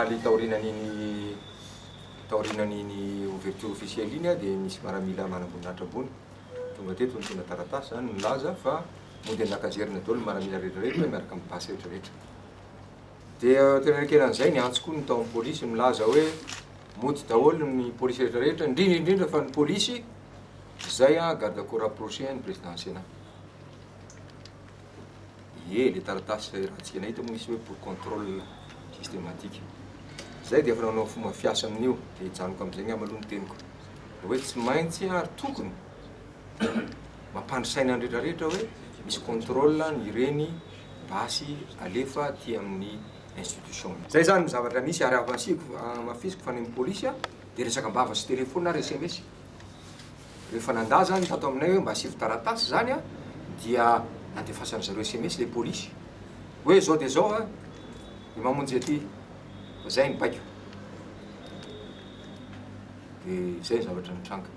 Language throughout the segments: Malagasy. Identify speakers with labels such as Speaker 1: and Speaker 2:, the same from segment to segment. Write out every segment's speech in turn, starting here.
Speaker 1: Omaly taorianan'iny taorianan'iny ouverture officielle iny dia nisy maramila manamboninahitra ambony tonga teto nitondra taratasy izany nilaza fa mody an-dakazerina daholo ny maramila rehetra rehetra miaraka amin'ny basy rehetra rehetra. Dia teo anelakelan'izay niantso koa ny tao amin'ny polisy milaza hoe mody daholo ny polisy rehetra rehetra indrindra indrindra fa ny polisy izay garde corps rapproché ny président Sénat. Ie, le taratasy izay raha nahita moa misy hoe pour contrôle systématique. Zay dia efa nanao fomba fiasa amin'io, dia hijanoko amin'izay angamba aloha ny teniko. Hoe tsy maintsy ary tokony mampandry saina ny rehetra rehetra hoe misy contrôle ny ireny basy alefa aty amin'ny institution. Zay zany ny zavatra misy ary avasiko, amafisiko fa ny amin'ny polisy dia resaka am-bava sy téléphone ary sms. Rehefa nandà zany tato aminay hoe mba asivo taratasy zany an, dia nandefasan-dry zareo sms le polisy hoe zao dia zao an, ny mamonjy aty fa zay ny baiko. De zay ny zavatra nitranga.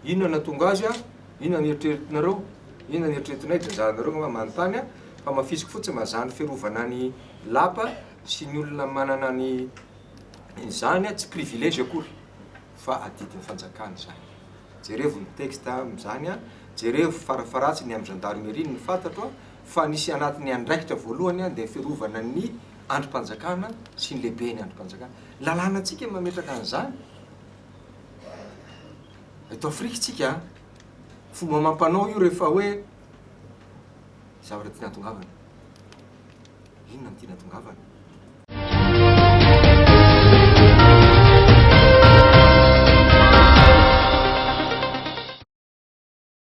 Speaker 1: Inona nahatonga azy an, inona ny eritreretinareo, inona ny eritreretinay, de anjaranareo angamba manontany an, fa hamafisiko fotsiny fa zany fiarovana ny lapa sy ny olona manana ny izany an, tsy privilège akory. fa adidin'ny fanjakana izany. Jerevo ny texte amin'izany an, jerevo farafaharatsiny ny amin'ny gendarmerie ny fantatro an, fa nisy anatin'ny andraikitra voalohany an dia ny fiarovana ny andrim-panjakana sy ny lehiben'ny andrim-panjakana. Lalànantsika mametraka an'izany. Eto Afrika tsika an, fomba amam-panao io rehefa hoe zavatra tiana hatongavana. Inona no tiana hatongavana?